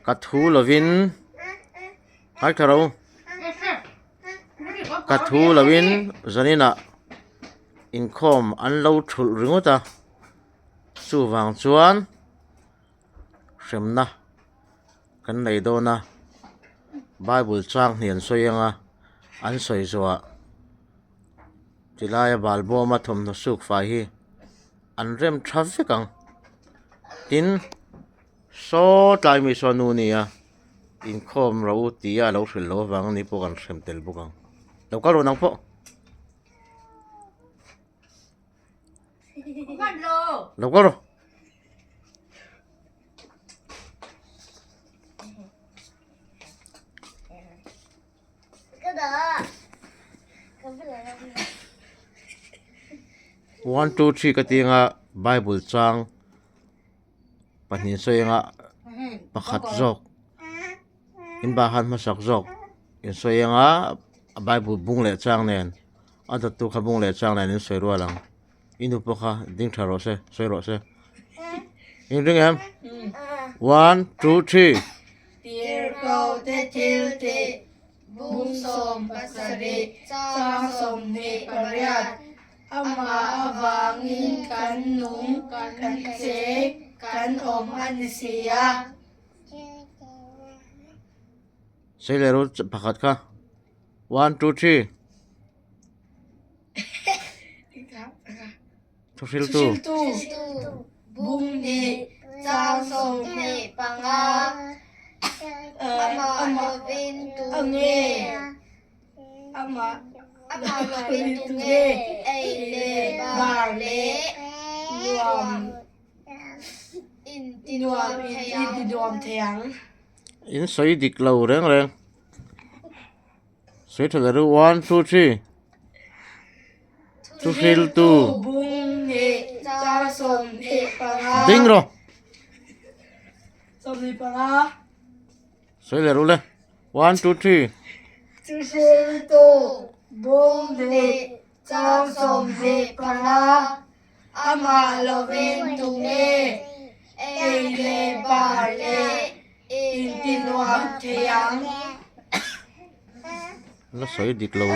Ka thu lovin ngaithla ro ka thu lovin zaninah inkhawm an lo thulh ringawt a chuvang chuan hremna kan nei dawn a bible chang hnih an sawi ang a an sawi zawhah tilaia balbawma thawmhnaw suk fai hi an rem tha vek ang tin. Saw tlai mi saw nu nia inkhawm ro tia a lo hrilh loh avang ani pawh kan hrem tel bawk ang lo kal rawh nang pawh lo kal rawh. One two three ka ti anga bible chang. Pahnih sawi anga pakhat zawk in bah han hmasak zawk in sawi anga bible bung leh chang nen a dawttu kha bung leh chang nen in sawi rual ang i nu pawh kha ding tha rawh se sawi rawh se in ring em one two three. Tirhkoh te thil tih bung 17 chang 28. Amah avangin kan nung, kan cheng, kan awm a ni si a. Sei leh ru pakhat kha. One, two, three. Thuhriltu. Thuhriltu. Bung hnih, chang 25. Amah lovin tu nge? Amah lovin tu nge ei leh bar leh nuam intinuam thei ang? In sawi dik lo reng reng. Sawi tha leh ru one two three. Thuhriltu. Bung hnih chang 25. Ding rawh. 25. Sawi leh ru le. One two three. Thuhriltu bung hnih chang 25 amah lovin tunge ei leh bar leh intinuam thei ang. La sawi dik lo.